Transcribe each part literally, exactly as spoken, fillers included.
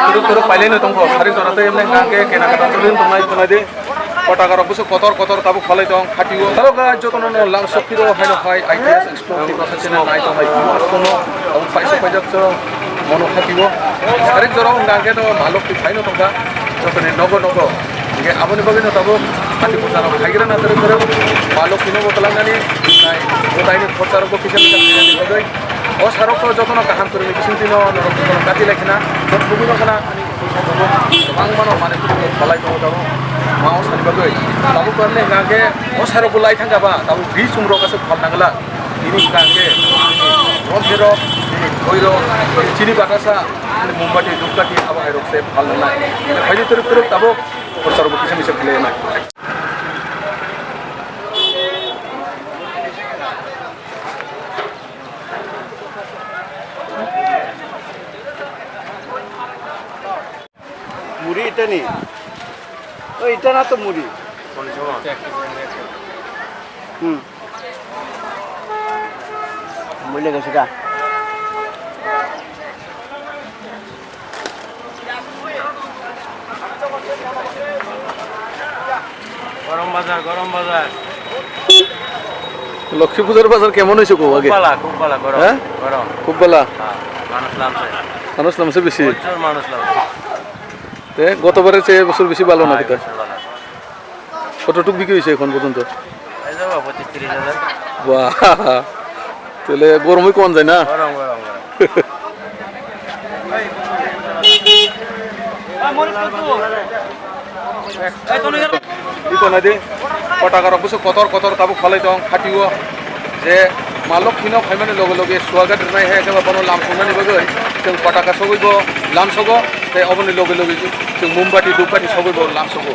Turuk turuk pailai no tongkho, sari jora tei emne hwnkha khe kena kata choli tongnai tongnai de. Kota karok busu kotor kotor tabuk phalai tong, khatio. Hello guys, jotono no lang sok phiro haino hai I T S Explore Tripura channel nai tongnai viewers kono tabuk paisa paijak chwng mono khatio. Sari jora hwnkha khe no malok ti phaino tongkha, jotoni nogo nogo. Hingke aboni bagwi no tabuk hati puja rok haigra na tere tere malok tino bo twlangnani nai bo taini khorcha rok bo kisa kisa khainani bagwi. O sarok to jotono kaham kwrwini bisingtwi no norok jotono kati lai khna, nok nugwi no khna ani kwbangma no manwi kwthwng kholai tongo tabuk ma o sani bagwi. Tabuk to hwnle hwnka khe o sarok bo lai thangkha ba tabuk bri chum rok aswk phal nangla. Tini hwnka khe tini rom pherok, tini khoi rok, tini chini batasa, tini mombati, dhupkati abo hai rok se phal nangnai. Phaidi twrwk twrwk tabuk. Khorsa rokbo kisa misa khlai nai. Muri itani. O itana to muri. Hmm. Muri le gasi ka. গরম বাজার, গরম বাজার। লক্ষ্মী পূজার বাজার কেমন হয়েছে গো আগে? খুব ভালা, খুব ভালা, গরম, হ্যাঁ? গরম। খুব ভালা? হ্যাঁ, মানুষ লামছে। মানুষ লামছে বেশি? প্রচুর মানুষ লামছে। তে গতবারের চেয়ে এবছর বেশি ভালো না হ্যাঁ, কিতা? এবছর ভালো। কতটুক বিক্রি হয়েছে এখন পর্যন্ত? এই যাবো পঁচিশ তিরিশ হাজার। বাহ, তাহলে গরমই কম যায় না? গরম, গরম, গরম। Iko nai di, potaka rok busu kotor kotor tabuk phalai tong, khatio je ma lokhi no phaimani loge loge swagat rwnai hai khe bono lam songnani bagwi chwng potaka sogwi bo lam sogo, tei oboni loge loge chwng mombati, dhupkati sogwi bo lam sogo.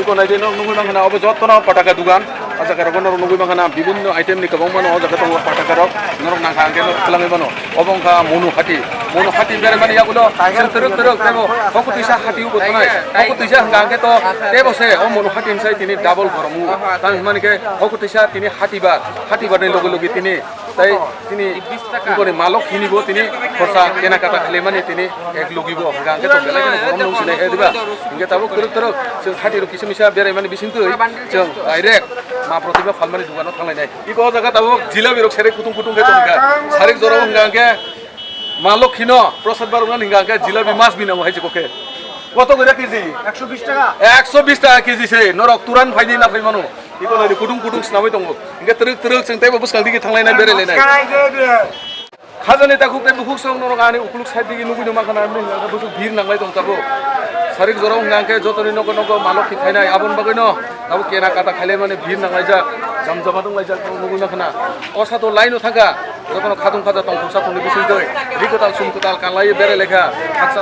Iko nai di, nok nugwi mankha na obo jotono potaka dugan. O jaga rogo norok nugwi mankha na bibinno item ni kwbangma no o jaga tongo potaka rok. Norok nangkha hwnkhe norok twlangwi mano. Obo wngkha Monu hati. Monu hati bermani yagulo chwng twrwk twrwk teibo hokutwisa hati bo tongnai. Hokutwisa hwnkha hwnkhe to teibo se o Monu hati hwnsai tini double gorom o. Tang hwnmani khe hokutwisa tini hati bar. Hati barni loge loge tini tei tini boni malok hini bo tini khorsa kena kata khailaimani tini ek logi bo hwnkha hwnkhe to belai kheno gorom nung sinai he diba? Hwnkhe tabuk twrwk twrwk chwng hati rok kisa misa beraimani bisingtwi chwng direct ma Protima phalmani dogano thanglainai. Iko o jaga tabuk jilabi rok serai kutung kutung khe tongkha. Sarik jorao hwnkha hwnkhe ma lokhi no prosad baroknani hwnkha hwnkhe jilabi mas binamo hai jikokhe. Koto gora keji? Ekso bish taka. Ekso bish taka keji se. Norok turan phaidi na phaimano. Iko nadi kutung kutung snamwi tongo. Hwnkhe twrwk twrwk chwng teibo bwskang digi thanglainai berailainai. Khajani takhuk tei bukhuk song norok ani ukuluk side digi nugwi numa khana, ani hwnkhe bwswk bhir nanglai tong tabuk. Sarik jorao hwnkha hwnkhe jotoni nogo nogo ma lokhi phainai, aboni bagwino tabuk kena kata khailaimani bhir nanglaijak, jam jama tonglaijak, nugwi ma khana. O sato line-o thangkha, jotono khatung khaja tongthok sathokni bisingtwi ri kwtal sum kwtal kanlaiwi berai laikha. Haksa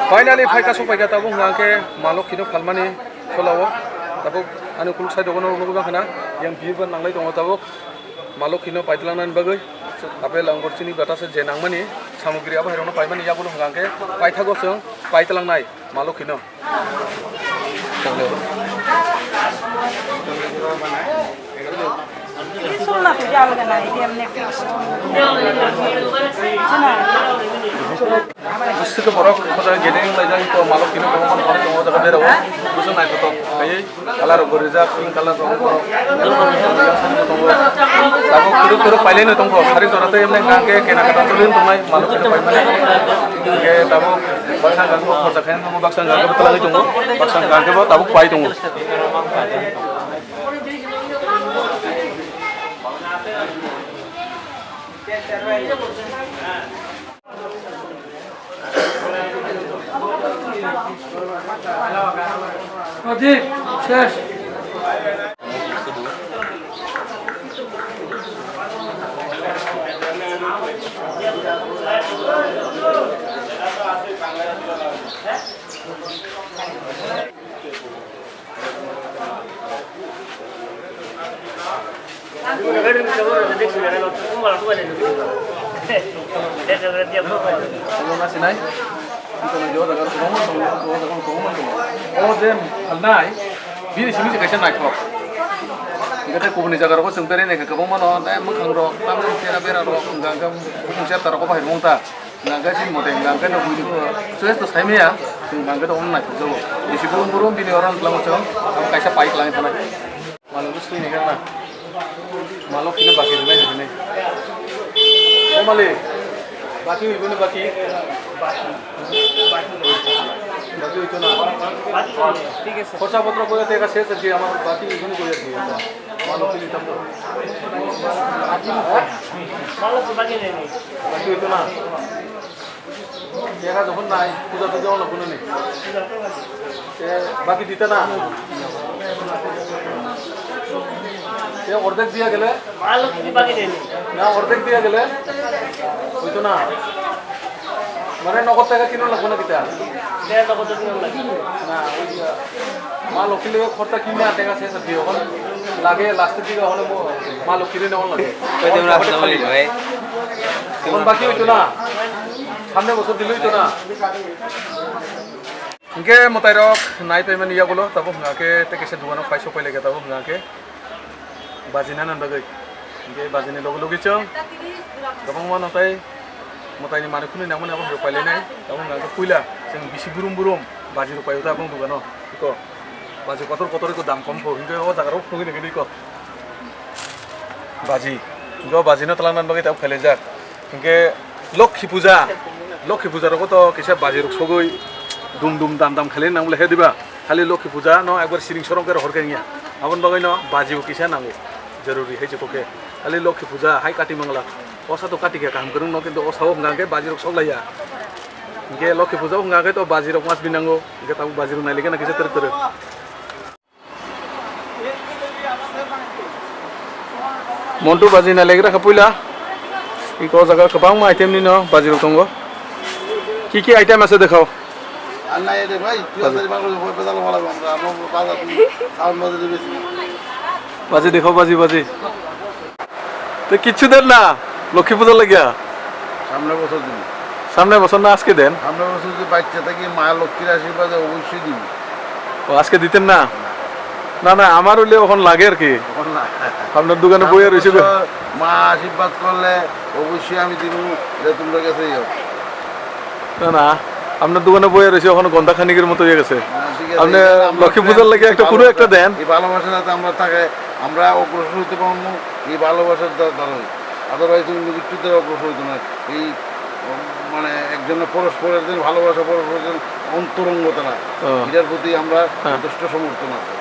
finally phaikha, sokphaikha tabuk hwnkha hwnkhe ma lokhino phalmani. Solo o tabuk ani ukuluk side o nugwi mankha na, yang bhir bo nanglai tongo tabuk. Ma lokhino paitwlangnani bagwi apple, anggur, chini, batasa je nangmani samogri abo hai rokno paimani yagulo hwnkha hwnkhe paithago chwng paitwlangnai ma lokhino. Swkhe borok o jaga gede wng laijak, eko ma lokhino kwbangma manwi tongo o jaga berao. Bwswk naithotok khlaiwi colour rok bo rijak, pink colour rok tongo. Tabuk kwrwk kwrwk pailai no tongkho, sari jora tei emne hwnkha hwnkhe kena kata choli tongnai ma lokhino paimani. Hwnkhe tabuk baksa hwnkha khe bo khorcha khaina tongo, baksa hwnkha khe bo twlangwi tongo, baksa hwnkha khe bo tabuk pai tongo. Pradeep, শেষ। Omo ma sinai. Ito na jo jaga kwbangma tongo, o jaga kwbangma tongo. O je phalnai, bini simi se kaisa naithok. Hwnkhe tei kubuni jaga rogo chwng berai naikha kwbangma no, tei mwkhang rok, tamo tera bera rok, hwnkha hwnkhe bukung cherta rogo bahai mung ta. Hwnkha hwnkhe chini mote hwnkha hwnkhe no buini choice to sai maya, chwng hwnkha hwnkhe to omo naithok jago. Bisi burum burum bini oro wng tlango chwng, abo kaisa pai kwlangwi thanai. Malok swini khe na. Malok kini baki rwnai rwnai. O malik, baki hoibo ni baki. Baki hoito na. Khorsa potro koi teka ses ar ki amar baki hoibo ni koi ar ki. Malok kini tam to. Baki hoito na. Teka jokhon nai, puja tuja ono kuno ni. Te baki dita na? Te ordek diya gele? Bhalo kisi baki deni. Na, ordek diya gele? Hoito na? Mane nogod teka kino lagbo na kita? Te nogod to kino lagbo. Na, oi ya. Ma lokhi le khorcha kini ate ga se sa diyo kon. Lage last diga hole mo ma lokhi le non lage. Koi dem rasta bole bhai. Kon baki hoito na? Samne bosor dile hoito na? Hingke mwtai rok nai paimani yagulo tabuk hingke tei kaisa dogano phai sok pailai khe tabuk hingke. Bajina nan bagwi. Hingke bajini logi logi chwng kwbangma no tei mwtaini manwi khwnwi nangmani abo hinwi pailainai. Abo wngkha khe puila chwng bisi burum burum baji rok paio ta aboni dogano. Iko baji kotor kotor iko dam kom kho hingke o jaga rok phunugwi nangkhe iko baji. Hingke o bajino twlangna bagwi tabuk phailaijak. Hingke Lokhi puja, Lokhi puja rogo to kisa baji rok sogwi dum dum dam dam khailai nang bole he diba. Khali Lokhi puja no ekbar siring sorong khe rohor khe wngya. Aboni bagwi no baji bo kisa nango. Jaruri hai jikokhe. Khali Lokhi puja hai Kati Mangla. Osa to Kati khe kaham kwrwng no, kintu osa o hwnka khe baji rok sok laiya. Hingke Lokhi puja o hwnka khe to baji rok mas binango. Hingke tabuk baji rok nailikhe na kisa twrwk twrwk. Montu baji nailikhe rakha puila. Iko jaga kwbangma item ni no baji rok tongo. Ki ki item ase dekhao? Anna ye de bhai, tu asari bangla ko pedal wala bangla, amo bazar, town bazar de besi. Baji dekhao, baji, baji. Te kichu den na, Lokhi puja lagya. Samne bosor din. Samne bosor na aske den? Samne bosor jodi bachcha thaki ma Lokkhir ashirbaad obossoi dibo. O, aske diten na? Na, na, amar ole okhon lage ar ki. Okhon la-, Apnar dogane boi roiche go. Samne bosor ma ashirbaad korle obossoi ami dibo, je tumra gese yo. Na, na, apnar dogane boi roiche, okhon ghonta khanikor moto oye gese. Na, thik ase, apni Lokhi pujar lage ekta, kono ekta den. Ei bhalobasa jate amra thake, amra ogrosor oite parbo, ei bhalobasar da-, daroi. Otherwise, তুমি মৃত্যুর দ্বারা অগ্রসর হইতো না। এই, উম, মানে, একজনের পরস্পরের যে ভালোবাসা, পরস্পরের যে অন্তরঙ্গতা না, হ্যাঁ। এটার প্রতি আমরা হ্যাঁ। যথেষ্ট সমর্থন আছে।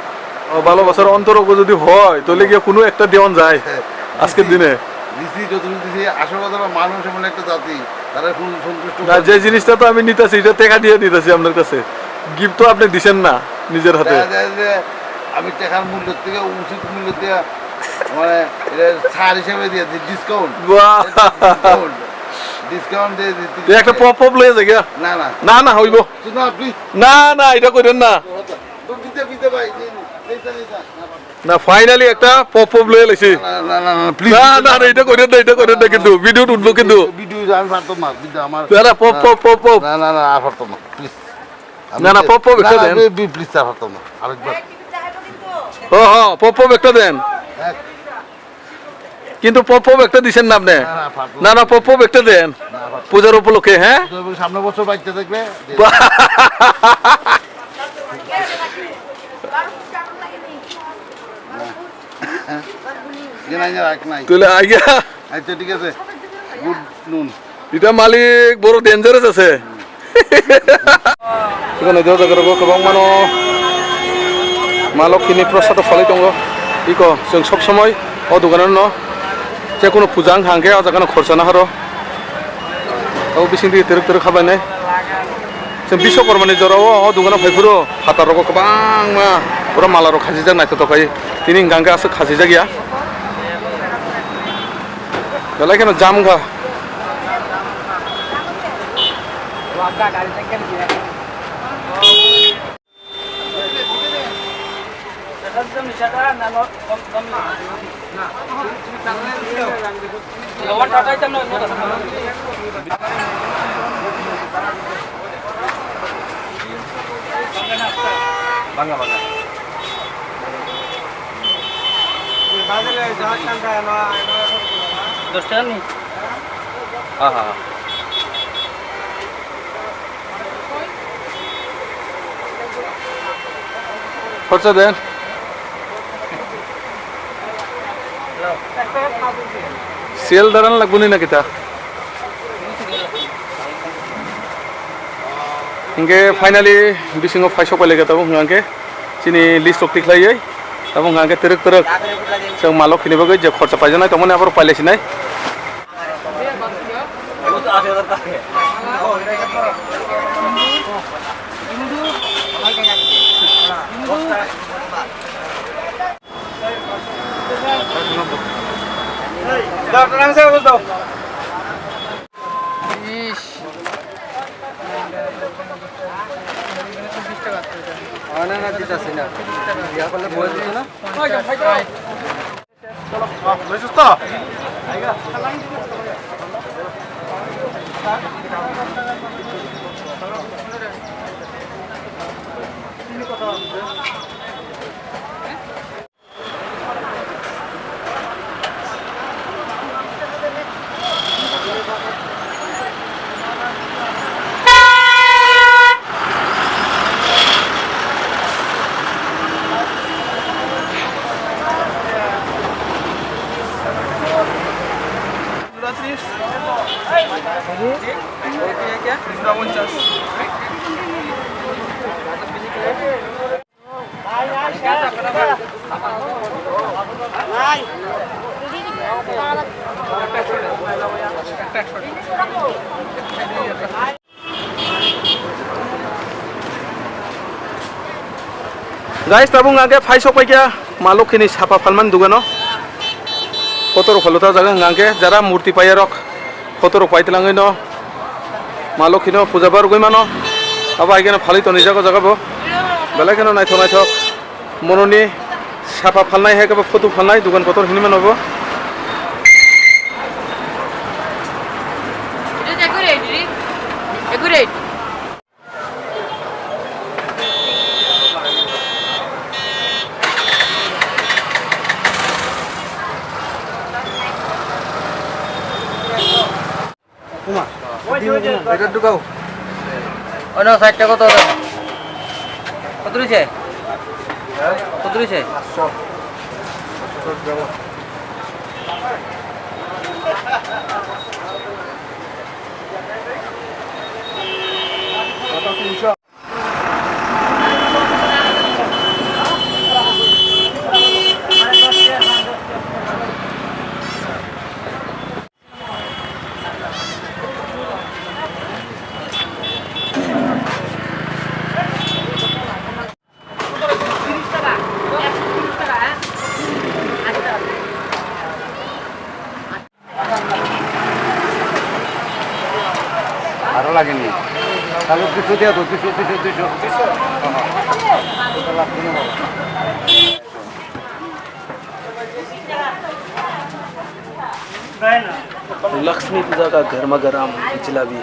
ও, ভালোবাসার অন্তরঙ্গ যদি হয়, তাহলে গিয়ে কোনো একটা দেওয়ান যায় হ্যাঁ। আজকের দিছি, দিনে। দিছি, যতটুকু দিছি, আসলে তারা মানুষ এমন একটা জাতি, তারা কোনো সন্তুষ্ট না, করে যে না। জিনিসটা তো আমি নিতেছি, এটা টাকা দিয়ে নিতেছি আপনার কাছে। গিফট তো আপনি দিছেন না নিজের হাতে। দেখা যায় যে আমি টাকার মূল্য থেকে উচিত মূল্য দিয়ে মানে, এটা ছাড় হিসেবে দিয়ে দি-, ডিসকাউন্ট। বাহ! ডিসকাউন্ট। ডিসকাউন্ট দিয়ে দি-, তুই একটা পপ পপ লয়ে যা গিয়া। না, না। না, না, হইব। তুই না, প্লিজ। না, না, এটা করেন না। তুই দিতে, দিতে ভাই, নে, নে, নে, নে, নে, না, না। না, ফাইনালি একটা পপ পপ লয়ে লাইছি। না, না, না, না, না, প্লিজ। না, না, না, এটা করেন না, এটা করেন না কিন্তু। ভিডিও উঠবো কিন্তু। ভিডিও আমি পারতাম না, ভিডিও আমার না, না, পপ, না, পপ, পপ, পপ। না, না, না, আর পারতাম না, প্লিজ। না, না, পপ পপ একটা না, না, দেন। বি-, বি-, প্লিজ, আর পারতাম না। আরেকবার। ও, হ, পপ পপ একটা দেন। এক। কিন্তু পপ পপ একটা দিছেন না আপনি। না, না, পারতাম না। না, না, পপ পপ একটা দেন। না, পারতাম না। পূজার উপলক্ষে, হ্যাঁ? পূজার উপলক্ষে সামনের বছর বাচ্চা থাকবে, দিয়ে দেন। না। যে নাই, যে রাখ নাই। তুলে আগে। আচ্ছা, ঠিক আছে। গুড নুন। Ita malik boro dangerous ase. Ikhwno do jaga rogo kwbangma no ma Lokhi ni prosad phalwi tongo. Iko chwng sob somoi o dogano no je kono puja wngkha hwnkhe o jaga no khorsa naharo. Abo bising twi twrwk twrwk khabainai. Chwng Biswakarma ni jora o, o dogano phai phuru phatar rogo kwbangma pura mala rok khachijak naithotok khai. Tini hwnkha hwnkhe aswk khachijak ya. Belai kheno jam wngkha. Banga, banga. Dos taka ni? Aha. Khorsa den. Sel daran lagbuni na kita. Hingke finally bisingo phaisok pailai khe tabuk hingke chini list rok tikhlaiwi tabuk hingke twrwk twrwk chwng malok hini bagwi je khorcha paijaknai tongmani aborok pailai sinai. Guys, tabuk hingke phaisok paikha Ma Lokhini sapa phalmani dogano. Kotor phalo ta jaga hingke jara murti paiyarok. Photo rok pai twlangwi no Ma Lokhino puja bargwi mano. Abo hai kheno phalwi tonwi jago jaga bo. Belai kheno naithok naithok. Mononi sapa phalnai hai khe bo photo phalnai dugan kotor hinwi mano bo. It is accurate, it is accurate. Kuma, এটা ঢুকাও। Ono side ta koto? Koto roise? Koto roise? পাঁচশো। Aro lageni. Tahle duiso diya do, duiso, duiso, duiso. Duiso. Eta lageni baba. Lakshmi पूजा का गर्मा गर्म जलेबी।